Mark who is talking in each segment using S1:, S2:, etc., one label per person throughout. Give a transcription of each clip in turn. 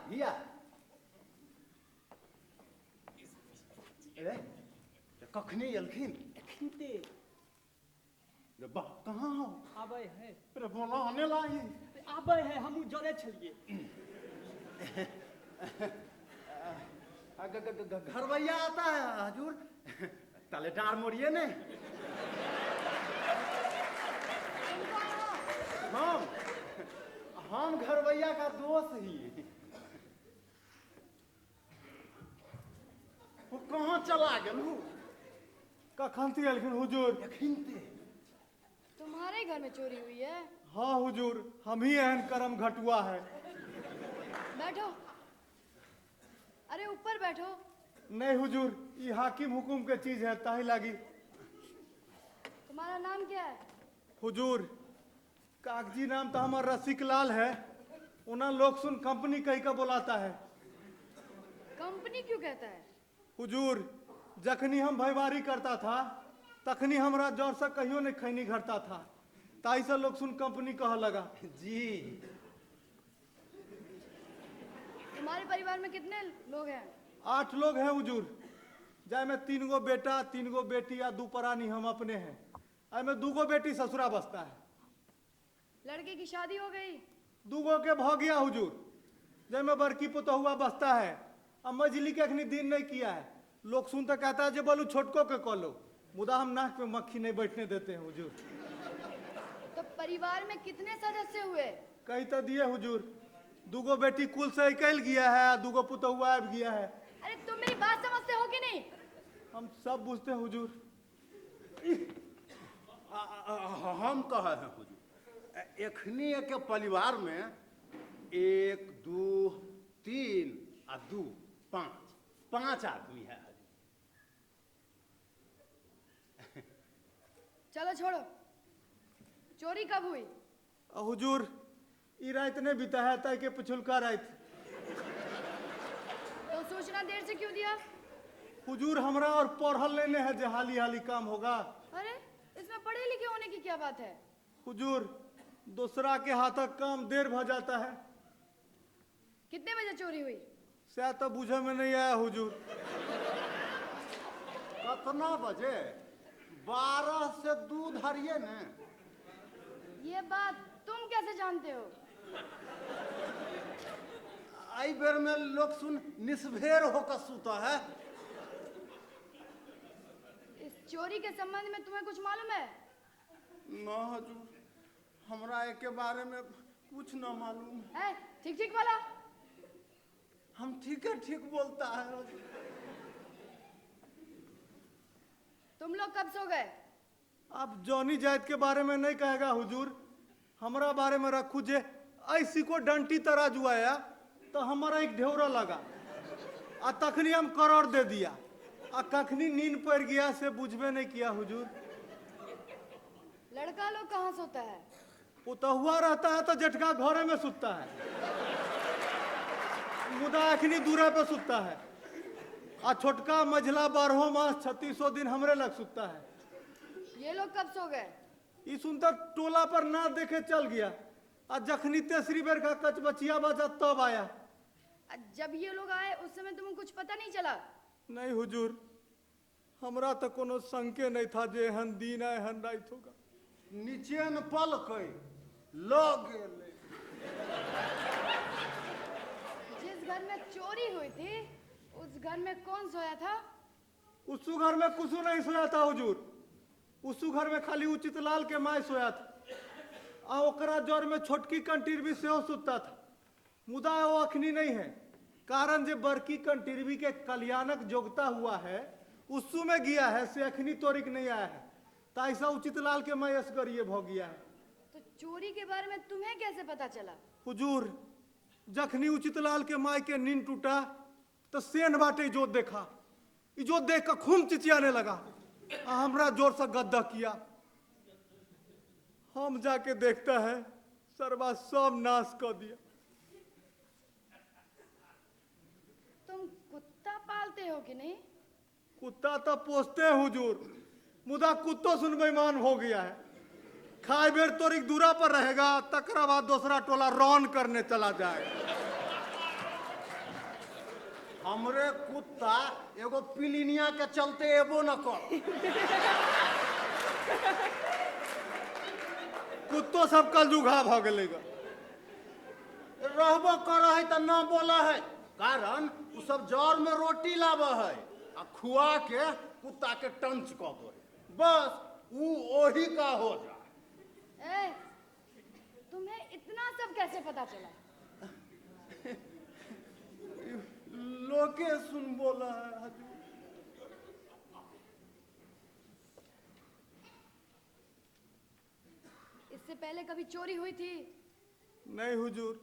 S1: धिया। अरे कखने एलखिन?
S2: एखनिते।
S1: रे बाप, कहाँ हो?
S2: आबै है।
S1: अरे बोला आने लाई।
S2: आबै है, हमहूँ जरे छलिए।
S1: घरवैया आता है हजूर, तले डार मोड़िए ने। हम घरवैया का दोस्त ही। वो कहाँ चला गेल?
S3: कखन ती एलखिन हुजूर?
S1: एखिनते।
S4: तुम्हारे घर में चोरी हुई है?
S3: हाँ हुजूर, हम ही एहन करम घटुआ है।
S4: बैठो, अरे ऊपर बैठो।
S3: नहीं हुजूर, ये हाकिम हुकुम के चीज है, ताही लागी।
S4: तुम्हारा नाम क्या है?
S3: हुजूर, कागजी नाम तो हमारा रसिक लाल है, उना लोग सुन कंपनी कही का बुलाता है।
S4: कंपनी क्यों कहता है?
S3: हुजूर, जखनी हम भैवारी करता था तखनी हमरा जोर से कहियो नहीं खैनी घटता था, ताई से लोग सुन कंपनी कह लगा।
S1: जी।
S4: तुम्हारे परिवार में कितने लोग हैं?
S3: 8 लोग हैं हुजूर, जाय में 3 गो बेटा, 3 गो बेटी या 2 परानी हम अपने हैं। आई में 2 गो बेटी ससुरा बसता है।
S4: लड़के की शादी हो गई?
S3: 2 गो के भ गया हुजूर, जाय में बड़की पुतहुआ बसता है। अब मझली के अखनी दिन नहीं किया है। लोग सुनते कहता है जे बोलू छोटको के कॉलो, मुदा हम नाक पे मक्खी नहीं बैठने देते हैं हुजूर।
S4: तो परिवार में कितने सदस्य हुए?
S3: कही तो दिए हुजूर, 2 गो बेटी कुल से निकल गया है, 2 गो पुतहुआ आब गया है।
S4: अरे तुम मेरी बात समझते हो कि नहीं?
S3: हम सब बुझते हैं हुजूर।
S1: हम कहे हैं हुजूर, एखनी के परिवार में 1 2 3 आ 2 5, 5 आदमी है।
S4: चलो छोड़ो, चोरी कब हुई?
S3: हुजूर, ई रात नहीं बीता है, ताई के पिछुलका रात।
S4: तो सूचना देर से क्यों दिया?
S3: हुजूर, हमरा और पढ़ल लेने है जे हाली हाली काम होगा।
S4: अरे इसमें पढ़े लिखे होने की क्या बात है?
S3: हुजूर, दूसरा के हाथक काम देर भ जाता है।
S4: कितने बजे चोरी हुई?
S3: शायद तो बुझे में नहीं आया हुजूर।
S1: कितना बजे? 12 से 2 धरिए ने।
S4: ये बात तुम कैसे जानते हो?
S1: आई बेर में लोग सुन निस्भेर होकर सूता है।
S4: इस चोरी के संबंध में तुम्हें कुछ मालूम है?
S1: ना हुजूर, हमरा एक के बारे में कुछ ना मालूम
S4: है। ठीक ठीक बोला।
S1: हम ठीक है ठीक बोलता है।
S4: तुम लोग कब सो गए?
S3: अब जॉनी जायद के बारे में नहीं कहेगा हुजूर, हमरा बारे में रखू जे ऐसी को डंटी तराजू आया तो हमारा एक ढेवरा लगा आ तखनी हम करोड़ दे दिया, आ कखनी नींद पड़ गया से बुझबे नहीं किया हुजूर।
S4: लड़का लोग कहाँ सोता है?
S3: पुतहुआ रहता है तो जेठका घरे में सुतता है, मुदा अखनी दूरा पे सुतता है, आ छोटका मझला 12 मास 36 दिन हमरे लग सुतता है।
S4: ये लोग कब सो गए?
S3: ई सुनता टोला पर ना देखे चल गया, आ जखनी तेसरी बेर का कचबचिया बजा तब आया।
S4: जब ये लोग आए उस समय तुम्हें कुछ पता नहीं चला?
S3: नहीं हुजूर, हमरा तो कोनो शंके नहीं था जे एहन दिन आए एहन रात होगा।
S1: नीचे न पलकै ल गेलै।
S4: जिस घर में चोरी हुई थी उस घर में कौन सोया था?
S3: उस घर में कुछ नहीं सोया था हुजूर, उस घर में खाली उचित लाल के my सोया था, आ ओकरा जर में छोटकी कंटीरबी सेहो सुतता था, मुदा वो अखनी नहीं है, कारण जे बड़की कंटीरबी के कल्याणक जोगता हुआ है उसू में गया है से अखनी तोरिक नहीं आया है, ता ऐसा उचित लाल के my असगर ये भ गया है।
S4: तो चोरी के बारे में तुम्हें कैसे पता चला?
S3: हुजूर, जखनी उचित लाल के my के नींद टूटा तो सेन बाटे इजोत देखा, इजोत देख कर खूब चिचियाने लगा, आ हमरा जोर से गद्दा किया। हम जाके देखता है सरवा सब नाश कर दिया।
S4: तुम कुत्ता पालते हो कि नहीं?
S3: कुत्ता तो पोसते हैं हुजूर, मुदा कुत्तो सुन बेईमान हो गया है, खाए बेर तोर एक दूरा पर रहेगा, तकरा बाद दूसरा टोला रौन करने चला जाएगा।
S1: हमरे कुत्ता एगो पिलिनिया के चलते एबो न कर।
S3: कुत्तो सब कलजुगा भ गेलै ग।
S1: रहबो कर है त न बोला है, कारण उ सब जर में रोटी लाबे है आ खुआ के कुत्ता के टंच क दो है, बस उ ओही का हो जा।
S4: ए, तुम्हें इतना सब कैसे पता चला?
S1: लोके सुन बोला है हजूर।
S4: इससे पहले कभी चोरी हुई थी?
S3: नहीं हुजूर,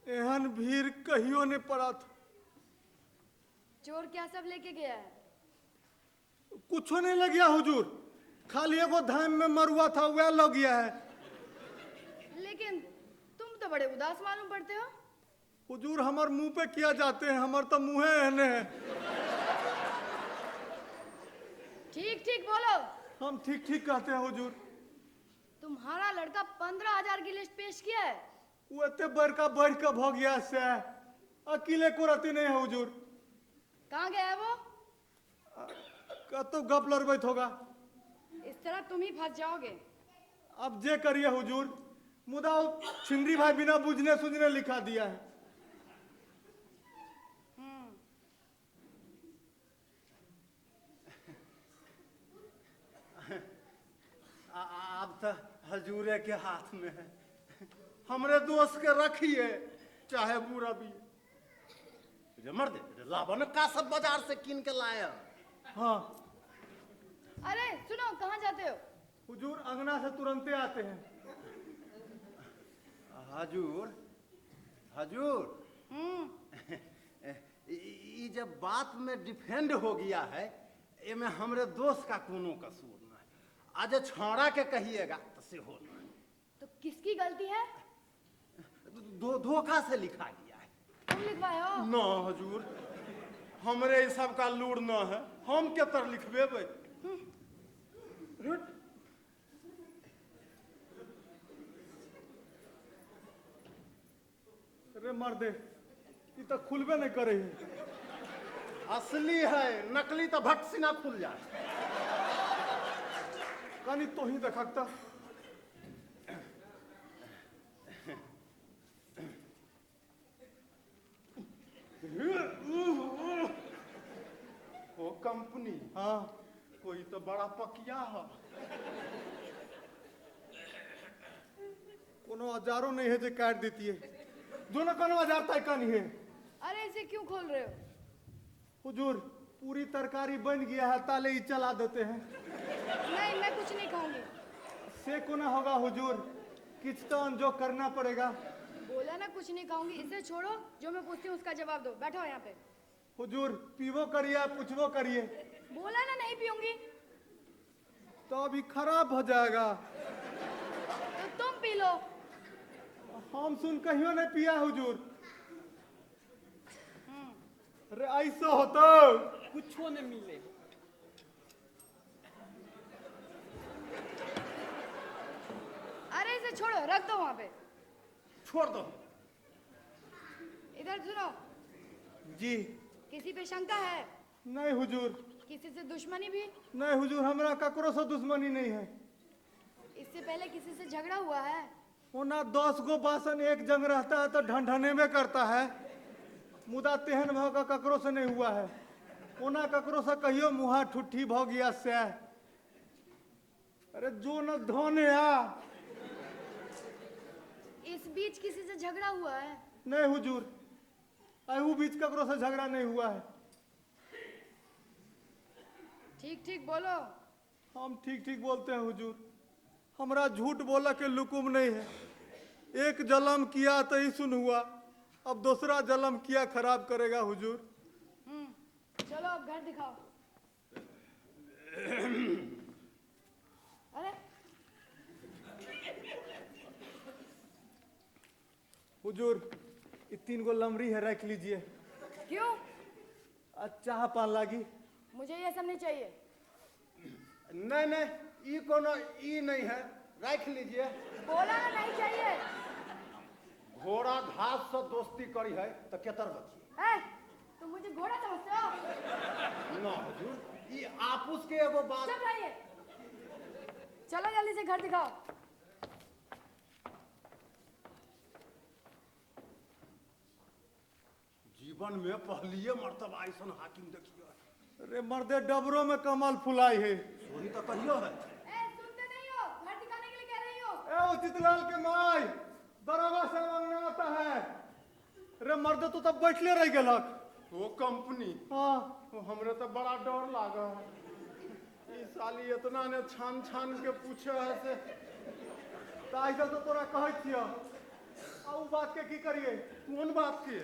S3: एहन भीड़ कहियो नहीं पड़ा था।
S4: चोर क्या सब लेके गया है?
S3: कुछो नहीं लग गया हुजूर, खाली एगो धाम में मरुआ था वह लग गया है।
S4: लेकिन तुम तो बड़े उदास मालूम पड़ते हो।
S3: हुजूर हमार मुंह पे किया जाते हैं, हमार तो मुँह एहने है।
S4: ठीक ठीक बोलो।
S3: हम ठीक ठीक कहते हैं हुजूर।
S4: तुम्हारा लड़का 15,000 की लिस्ट पेश किया है।
S3: वो इतने बड़का बढ़ के भ गया से अकेले को रहती नहीं है हुजूर।
S4: कहाँ गया है वो?
S3: कतो गप लड़बैत होगा।
S4: इस तरह तुम ही फंस जाओगे।
S3: अब जे करिए हुजूर, मुदा छिंदरी भाई बिना बुझने सुझने लिखा दिया है।
S1: अब तो हजूरे के हाथ में है, हमरे दोस्त के रखिए चाहे बुरा भी। मर दे लावन का सब बाजार से किन के लाया।
S3: हाँ।
S4: अरे सुनो, कहाँ जाते हो?
S3: हुजूर अंगना से तुरंते आते हैं।
S1: हजूर हजूर ये जब बात में डिफेंड हो गया है, एमे हमरे दोस्त का कोनो कसूर ना है। आज छौड़ा के कहिएगा तो से हो ना।
S4: तो किसकी गलती है?
S1: धोखा से लिखा गया है।
S4: तुम लिखवाए हो?
S1: ना हजूर, हमरे इस सब का लूर ना है, हम के तर लिखबेबै।
S3: अरे मर दे, ये तो खुलबे नहीं करे है।
S1: असली है, नकली तो भट सिना खुल जाए।
S3: कनी तो ही देखता।
S1: ओ कंपनी,
S3: हाँ
S1: कोई तो बड़ा पकिया है।
S3: कोनो औजारो नहीं है जो काट देती है। जो ना कोनो औजार तय कनी है।
S4: अरे इसे क्यों खोल रहे हो?
S3: हुजूर पूरी तरकारी बन गया है, ताले ही चला देते हैं।
S4: नहीं, मैं कुछ नहीं खाऊंगी।
S3: से को ना होगा हुजूर, किच तो अनजो करना पड़ेगा।
S4: बोला ना कुछ नहीं खाऊंगी। इसे छोड़ो, जो मैं पूछती हूँ उसका जवाब दो। बैठो यहाँ पे।
S3: हुजूर पीवो करिए पूछवो करिए।
S4: बोला ना नहीं पीऊंगी।
S3: तो अभी खराब हो जाएगा।
S4: तो तुम पी लो।
S3: हम सुन कहियो नहीं पिया हुजूर। अरे ऐसा होता
S2: कुछो नहीं मिले।
S4: अरे इसे छोड़ो, रख दो वहां पे।
S1: छोड़ दो।
S4: इधर सुनो
S3: जी।
S4: किसी पे शंका है?
S3: नहीं हुजूर।
S4: किसी से दुश्मनी भी?
S3: नहीं हुजूर, हमरा ककरो से दुश्मनी नहीं है।
S4: इससे पहले किसी से झगड़ा हुआ है?
S3: ओना 10 गो बासन एक जंग रहता है तो ढंढने में करता है, मुदा तेहन भाव का ककरो से नहीं हुआ है। ओना ककरो से कहियो मुहा ठुठी भ गया से। अरे जो न धन आ।
S4: इस बीच किसी से झगड़ा हुआ है?
S3: नहीं हुजूर, आयु बीच ककरो से झगड़ा नहीं हुआ है।
S4: ठीक ठीक बोलो।
S3: हम ठीक ठीक बोलते हैं हुजूर, हमरा झूठ बोला के लुकुम नहीं है। एक जलम किया तो ही सुन हुआ, अब दूसरा जलम किया खराब करेगा हुजूर।
S4: चलो अब घर दिखाओ। अरे
S3: हुजूर ये 3 गो लमरी है, रख लीजिए।
S4: क्यों?
S3: अच्छा पान लागी।
S4: मुझे ये सब नहीं चाहिए।
S1: नहीं नहीं, ई कोनो ई नहीं है, रख लीजिए।
S4: बोला ना नहीं चाहिए।
S1: घोड़ा घास से दोस्ती करी है तो केतर बची।
S4: ए, तुम मुझे घोड़ा समझते हो?
S1: ना हुजूर, ई आपस के एगो बात।
S4: चुप रहिए, चलो जल्दी से घर दिखाओ।
S1: जीवन में पहलिए मर्तबा ऐसन हाकिम देखियो।
S3: रे मर्दे डबरो में कमल फुलाई है।
S1: सोनी तो कहियो है।
S4: ए, सुनते नहीं हो? घर दिखाने के लिए कह रही हो।
S3: ए उचितलाल के माई, दरोगा से मांगने आता है। रे मर्दे तो तब बैठले रह गेलक।
S1: वो कंपनी।
S3: हाँ।
S1: वो हमरे तो बड़ा डर लागा है। ई साली इतना ने छान छान के पूछे है से।
S3: ताई से तो तोरा कहै छियो। आ उ बात के की करिए?
S1: कोन बात के?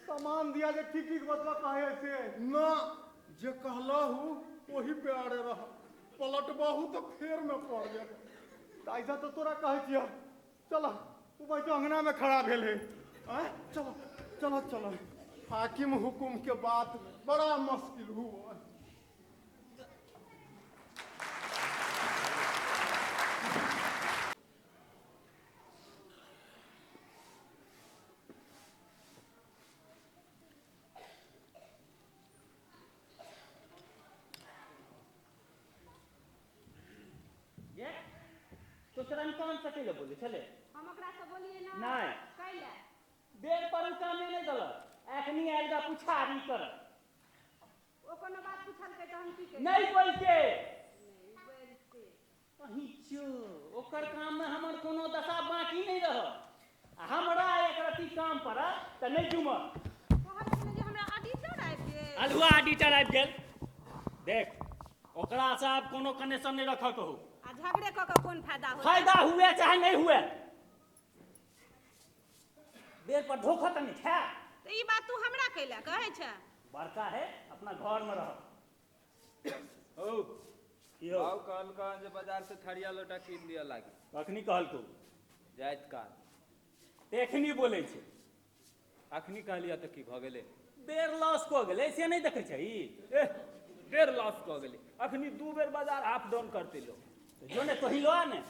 S3: सामान दिया जे ठीक ठीक बतवा कहे से।
S1: ना जे कहलहु वही पे अड़े रह, पलटबहु तो फेर में पड़ जाए।
S3: ताई से तो तोरा कहै छियो। चल उ बैठो अंगना में खड़ा भेल है।
S1: आय चलो चलो चलो। हाकिम हुकुम के बात बड़ा मुश्किल हुआ।
S2: ये तो तोरा कौन सकेले बोले छले?
S5: हम ओकरा से बोलिए ना।
S2: नहीं।
S5: कैला?
S2: बेर पर उ कामे नहीं दलक, एखनी आयल गा पुछारी कर।
S5: ओ कोनो बात पूछलकै त हम की करियै?
S2: नहीं बोलते।
S5: नहीं बोलते।
S2: कहीं चो ओकर काम में हमर कोनो दशा बाकी नहीं रह। आ हमरा एक रति काम पर त नहीं जुमल।
S5: कहत छलै जे हमरा ऑडिटर आबि गेल।
S2: अलुआ ऑडिटर आबि गेल। देख ओकरा से आब कोनो कनेक्शन नहीं रखक हो।
S5: आ झगड़े क के कोन फायदा होत?
S2: फायदा हुए चाहे नहीं हुए, बेर पर धोखा त नहीं खा।
S5: त ई बात तू हमरा कैला कहै छ?
S2: बड़का है अपना घर में रह।
S6: ओ
S2: की हो?
S6: बाबू कहलका जे बाजार से थरिया लोटा कीन दिया लागी।
S2: कखनी कहलको?
S6: जाइत काल।
S2: एखनी बोलै छै।
S6: अखनी कहलिया तऽ की भऽ गेलै?
S2: बेर लॉस कऽ गेलै से नहि देखै छही?
S6: एह बेर लॉस कऽ गेलै। अखनी 2 बेर बाजार अप डाउन करते लोग।
S2: तऽ जो ने तोही लो ने।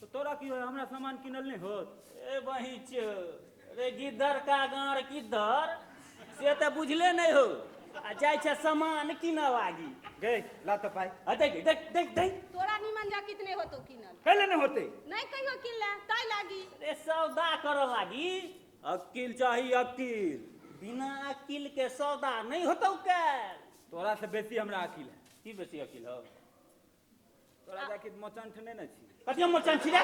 S6: तऽ तोरा की होय, हमरा सामान किनल नहि होत?
S2: ए बहिच रे गिद्धर का गाँड़ किद्धर से तऽ बुझले नहि हो। आ जाइ छै सामान कीनऽ लागी।
S6: गई ला तऽ पाइ।
S2: आ देख देख देख देख।
S5: तोरा निमन जा कितने होतो किनल?
S6: कैले नहि होते?
S5: नहीं कहियो किनले ताई लागी।
S2: रे सौदा करऽ लागी। अक्किल चाही अक्किल, बिना अक्किल के सौदा नहीं होतौ कैल।
S6: तोरा से बेसी हमरा अकिल है।
S2: की बेसी अकिल हो?
S6: तोरा जाके मचंठ नहि ने छी।
S2: कथी मचन छी रे?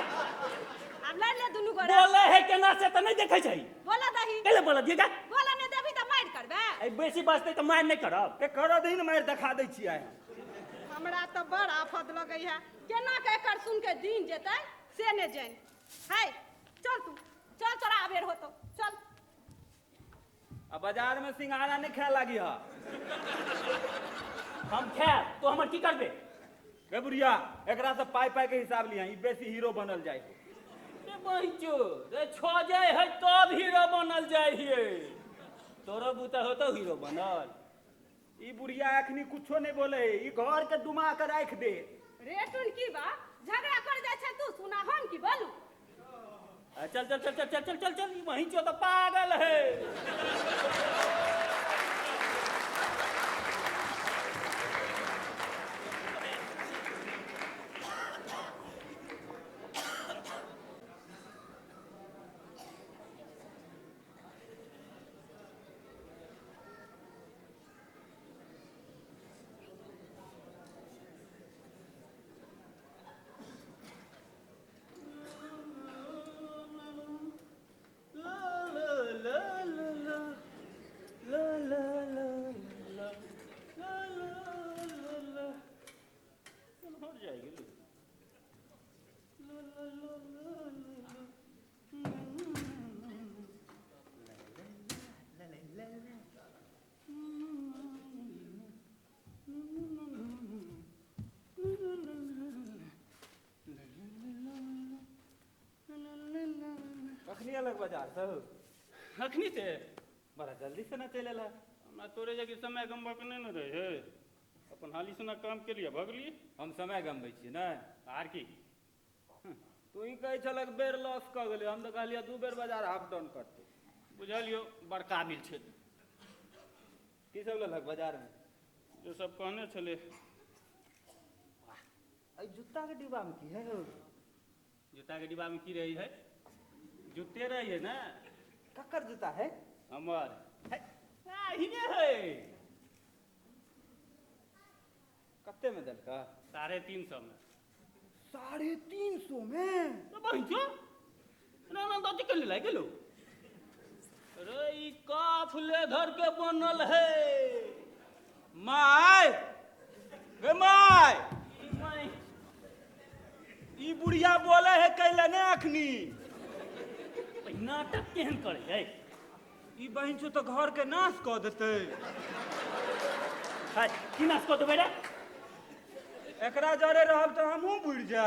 S5: आब लड़ ले दुनू गोरा।
S2: बोले है केना से तऽ नहीं देखै छही।
S5: बोला दही।
S2: कैले बोला दिए जा?
S5: बोला नहीं देबी तऽ मारि करबे।
S2: ए बेसी बजतै तऽ मारि नहि करब।
S6: ते करऽ दही ने, मारि देखा दै छियै।
S5: हमरा तऽ बड़ आफत लगै है, केना के एकर सुन के दिन जेतै से नहि जानि। है चल तू चल, तोरा अबेर होतो चल।
S6: आ बाजार में सिंघाड़ा नहीं खाए लागी हा।
S2: हम खायब तो हमर की करबे?
S6: गे बुढ़िया एकरा से पाइ पाइ के हिसाब लिहा, ई बेसी हीरो बनल जाइ।
S2: रे बहिचो रे छो जाइ है तब हीरो बनल जाइ हिये। तोरो बूता होतो हीरो बनल।
S6: ई बुढ़िया अखनी कुछो नहीं बोले, ई घर के डुमा के राख दे।
S5: रे टुन की बा झगड़ा कर जाइ छै तू सुना हम की बोलू?
S2: आ चल चल चल चल चल चल चल चल, ई बहिचो तो पागल है।
S6: कखनी अलग बाजार से?
S2: अखनी से
S6: बड़ा जल्दी से ना चलि एलह।
S2: हमरा तोरे जगह समय गमबक नहि ने रहे, अपन हाली से ना काम के लिए भगलिए।
S6: हम समय गमबै छियै ने।
S2: आर की
S6: तू ही कहै छलक बेर लॉस कऽ गेलै, हम तऽ कहलियै 2 बेर बाजार अप डाउन करतै।
S2: बुझलियो बड़का मिल छै।
S6: की सब लेलक बाजार में?
S2: जो सब कहने छले।
S6: एहि जूता के डिब्बा में की है?
S2: जूता के डिब्बा में की रही है? जूते रही है ना।
S6: ककर जूता है?
S2: हमर है। हिने है।
S6: कते में देलका?
S2: 350 में।
S6: 350 में?
S2: तो बहिन ना ना दादी के ले गेलो रे। ई काफ लेधर के बनल है।
S6: My गे my, ई बुढ़िया बोले है कैले ने अखनी।
S2: नाटक केहन करे है?
S6: ई बहिन छो तो घर के नाश क देते।
S2: हाय, की नाश क देबै रे?
S6: एकरा जरे रहब तो हमहूँ बुढ़ जा।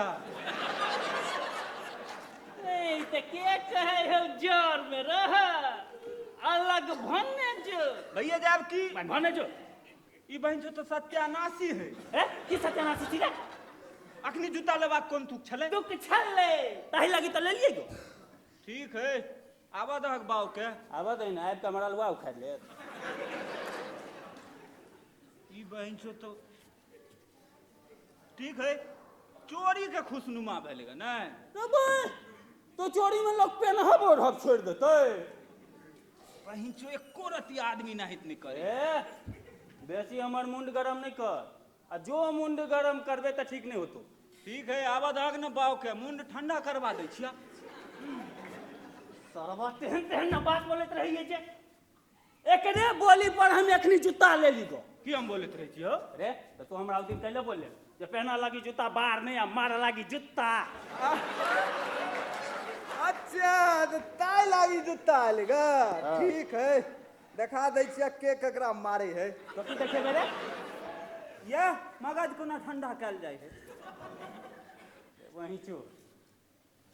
S2: ए त के कहे है जर में रह अलग भन्ने जो
S6: भैया जाब की
S2: भन्ने जो।
S6: ई बहिन छो तो सत्यानाशी है।
S2: ए की सत्यानाशी छी रे?
S6: अखनी जूता लेबाक कोन तुक छलै?
S2: तुक छलै ताहि लागी त लेलियै गो।
S6: ठीक है, आबऽ दहक बाउ के।
S2: आबऽ दही ना, आबि कऽ हमरा अलुआ उखाड़ि लेत।
S6: ई बहिन छो तो ठीक है, चोरी के खुशनुमा भेलै गे नै?
S2: तो चोरी में लोग पेनहब ओढ़ब छोड़ि देतै।
S6: बहिन छो एको रति आदमी नाहित नहि करे।
S2: ए बेसी हमर मुंड गरम नहि कर, आ जो मुंड गरम करबे तऽ ठीक नहि होतो।
S6: ठीक है, आबऽ दहक ने बाउ के, मुंड ठंडा करवा दै छिया।
S2: सरवा तेहन तेहन न बात बोलैत रहिए जे एकरे बोली पर हम एखनी जूता ले ली गो।
S6: की हम बोलैत रहै छियौ?
S2: रे तऽ तू हमरा ओ दिन कैले बोलले जे पहना लागी जूता बाहर नहीं आ मारे लागी जूता।
S7: अच्छा तो ताई लागी जूता लेगा। ठीक है, देखा दै छियै के ककरा मारे है।
S2: तो की देखेबे रे?
S6: यह मगज कोना ठंडा कयल जाइ है।
S2: वही चो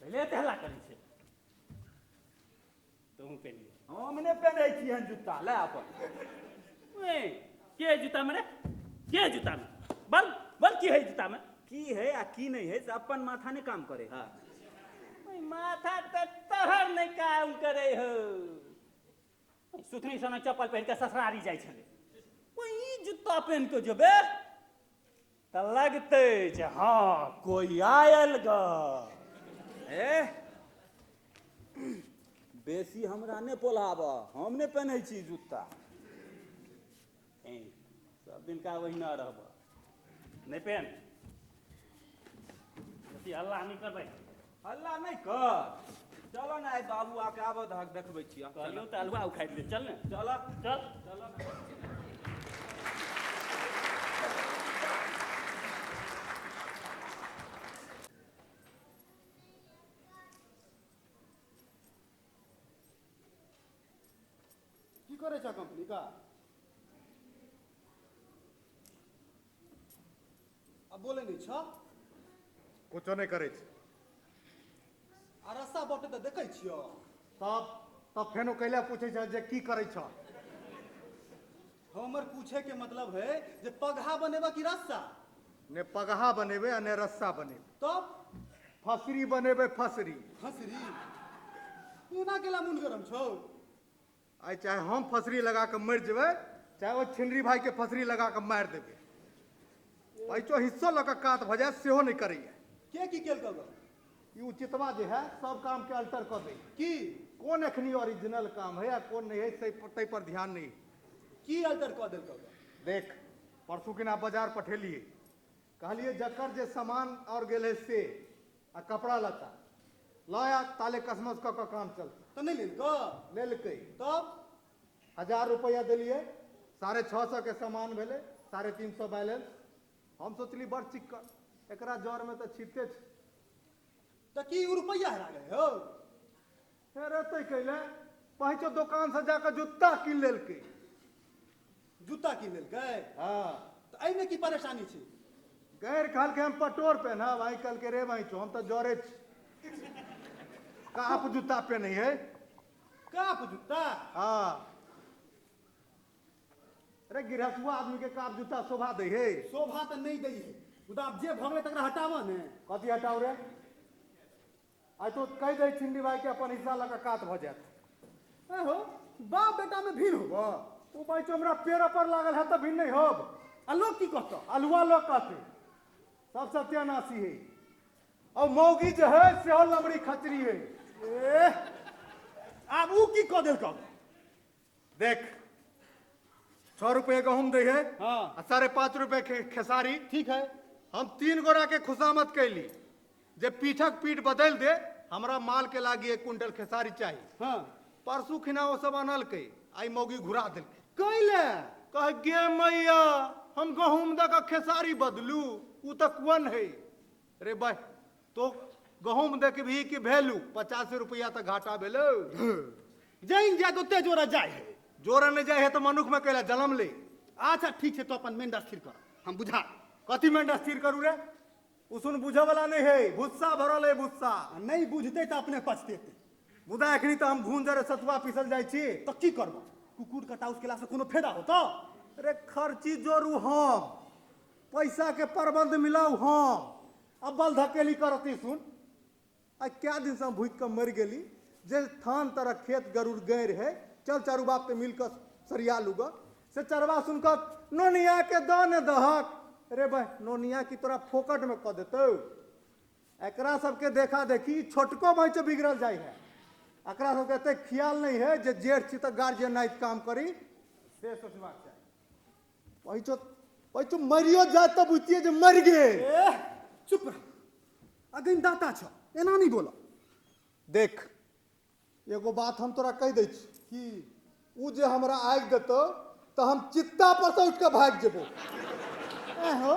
S2: पहिले तऽ हल्ला करै छै। तोहूँ पेनिए।
S6: हम नहि पेन्है छियहन जूता, ले अपन।
S2: ओए के जूता में रे? के जूता में? बल बल की है जूता में?
S6: की है आ की नहीं है से अपन माथा नहीं काम करे। हाँ
S2: माथा तऽ तोहर नहीं काम करे हो। सुथनी सनक चप्पल पहिर के ससुरारी जाइ छलै, ओई जूता पहिन के जेबे तऽ लगतै जे हाँ कोई आयल ग।
S6: ए बेसी हमरा नहि पोलाब, हम नहि पेन्है छी जूता।
S2: सब दिन का ओहिना रहब, नहि पेन। बेसी हल्ला नहि करबै।
S6: हल्ला नहि कर, चलो ने आइ बाबू आके आबऽ दहक देखबै छियै।
S2: कहलियौ तऽ अलुआ उखाड़ि ले, चल ने।
S6: चल
S2: चल
S6: चल।
S3: की करै छ कंपनी का? अब बोले नहीं छ?
S1: कुछो नहीं करै छै।
S3: आ रस्सा बटे तऽ देखै छियौ।
S1: तब तब फेनो कैला पूछै छ जे की करै छ?
S3: हमर पूछे के मतलब है जे पगहा बनेबा की रस्सा?
S1: ने पगहा बनेबै आ ने रस्सा बनेबै।
S3: तब
S1: फसरी बनेबै। फसरी?
S3: फसरी कोना केला मुन गरम छौ?
S1: आइ चाहे हम फसरी लगा कऽ मरि जेबै, चाहे ओ छिनरी भाई के फसरी लगा कऽ मारि देबै, पैचो हिस्सो लऽ कऽ कात भऽ जाय सेहो नहि करैया।
S3: के की केलकौ?
S1: ई उचितवा जे है सब काम के अल्टर कऽ दै।
S3: की
S1: कोन एखनी ओरिजिनल काम है आ कोन नहीं है ताहि पर ध्यान नहीं।
S3: की अल्टर कऽ देलकौ?
S1: देख, परसू किना बाजार पठेलिए, कहलिए जकर जे सामान और गेल है से आ कपड़ा लत्ता लया ताले कसमस कऽ कऽ काम चलतै।
S3: तऽ नहि लेलकौ?
S1: लेलकै।
S3: तब
S1: 1000 रुपैआ देलिए, 650 के सामान भेलै, 350 बैलेंस। हम सोचली बड़ चिक्कन, एकरा जर में तऽ छिटते छै।
S3: तऽ की उ रुपैआ हरा गेलै हौ?
S1: हेरेतै कैले, पहुँचो दोकान से जाकऽ जूता कीन लेलकै।
S3: जूता कीन लेलकै?
S1: हाँ।
S3: तऽ एहिमे की परेशानी छै?
S1: गैर कहलकै हम पटोर पेनहब, आइ कहलकै रे भाई हम तऽ जरे छी, काप जूता पेन्है है।
S3: काप जूता?
S1: हाँ। अरे गिरहसुआ आदमी के काप जूता शोभा दै है?
S3: शोभा तऽ नहि दै है, मुदा आब जे भऽ गेलै तकरा हटाबऽ ने।
S1: कथी हटाउ रे? आइ तो कहि दै छिंडी भाई के अपन हिस्सा लऽ कऽ कात भऽ जायत।
S3: ए हो, बाप बेटा में भीड़ होबो। ओ बाइचो हमरा पेड़ पर लागल है तऽ भी नहीं होब।
S1: आ लोग की कहतो?
S3: अलुआ लोग कहते सब सत्यानाशी है। और मौगी जे है सेहो लमड़ी खचरी है।
S1: ए आब ऊ की कऽ देलकौ?
S3: देख 6 रुपये गहूम दे है।
S1: हाँ।
S3: आ 5.5 रुपये खेसारी।
S1: ठीक है।
S3: हम 3 गोरा के खुशामद कैली जे पीठक पीठ बदल दे, हमरा माल के लागी 1 क्विंटल खेसारी चाहिए।
S1: हाँ।
S3: परसू खिना वो सब अनलकै, आई मौगी घुरा देलकै।
S1: कैले?
S3: कह गे मैया हम गहूम दऽ कऽ खेसारी बदलू, उ तऽ कुअन है। रे भाई तो गहूम दे के भी की भेलू 85 रुपया तऽ घाटा भेलो।
S1: जैन जाय तो ओते जोरा जाय है।
S3: जोरा नहीं जाय है तो मनुख में कैला जन्म ले।
S1: अच्छा ठीक है, तो अपन मेंढा स्थिर कर, हम बुझा।
S3: कथी मेंढा स्थिर करू रे? उसुन बुझे वाला नहीं है, भुस्सा भरल है भुस्सा।
S1: नहीं बुझते तो अपने पछतेते।
S3: मुदा एखनी तो हम घून जरे सतुआ पीसल जाइ छी।
S1: तो की करबो? कुकुर कटाउस केला से कोनो फायदा होतो?
S3: अरे खर्ची जोरू हम, पैसा के प्रबंध मिलाऊ हम, अब बल धकेली करती सुन। आ क्या दिन से हम भूख के मर गेली जे थान तरह खेत गरुड़ गैर है, चल चारू बाप के मिलकर सरिया लूगा से चरवा सुनकर नोनिया के दान दहक। अरे भाई नोनिया की तोरा फोकट में कह देतौ। एकरा सबके देखा देखी छोटको भाई से बिगड़ल जाय है। एकरा सबके एते ख्याल नहीं है जे जेठ छी तऽ गार्जियन नाइट काम करी से सोचबाक चाही। पैचो मरियो जाय तऽ बुझतियै जे मरि गेल।
S1: ए चुप रह, अगन दाता छ, एना नहीं बोल।
S3: देख एगो बात हम तोरा कहि दै छी
S1: की
S3: उ जे हमरा आगि देतौ तऽ हम चित्ता पर से उठि कऽ भागि जेबो।
S1: ए हो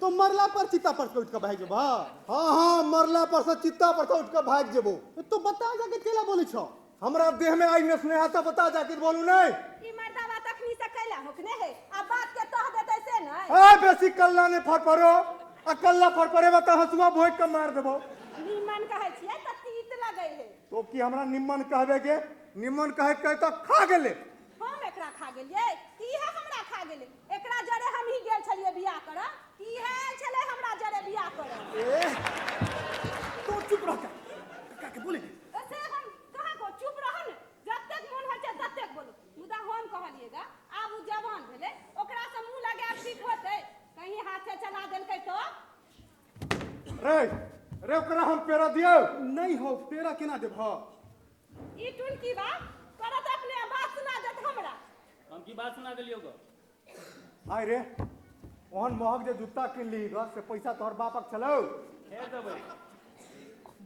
S1: तो मरला पर चित्ता पर से उठ के भागि जेबो?
S3: हाँ हाँ मरला पर से चित्ता पर से उठ के भागि जेबो।
S1: तो बता जाके केला बोलै छौ?
S3: हमरा देह में आगि नहीं आता, बता जाके बोलू नहीं।
S5: ई मर्दावा तखनी से कैला होकने है, आ बात के तह देतै से नहीं।
S3: ए बेसी कल्ला नहीं फड़फड़ो, आ कल्ला फड़फड़ेबा तऽ हंसुआ भोंकि के मार देबो।
S5: निमन कहै छियै तऽ तीत लगै है।
S3: तो की हमरा निम्मन कहबे गे? निम्मन कहे कहे तऽ खा गेले।
S5: हम एकरा खा गेलियै कि इहे हमरा खा गेलै? एकरा जरे हम ही गेल छलियै बियाह करऽ, कि इहे आयल छलै हमरा जरे बियाह करऽ?
S1: ए तो चुप रह काका के बोले।
S5: से हम कहाँ को चुप रह ने, जतेक मोन होइ छै ततेक बोलो। मुदा हम कहलियै गा आब उ जवान भेलै, ओकरा से मुँह लगायब ठीक होतै? कहीं हाथ से चला देलकै तो?
S3: रे रे ओकरा हम पेड़ा दियौ?
S1: नहीं हो, पेड़ा केना देबह?
S5: ई टुनकी बा करत अपने बात सुना देत हमरा।
S2: हम की बात सुना देलियौ गो?
S3: आइ रे ओहन महग जे जूता किन ली ग से पैसा तोहर बापक छलौ?
S2: फेर देबै।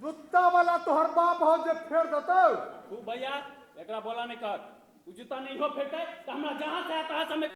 S3: जूता वाला तोहर बाप हो जे फेर देतौ?
S2: खूब भैया एकरा बोला नहीं कर, उ जूता नहीं हो फेरतै तऽ हमरा जहाँ से आए तहाँ से हमे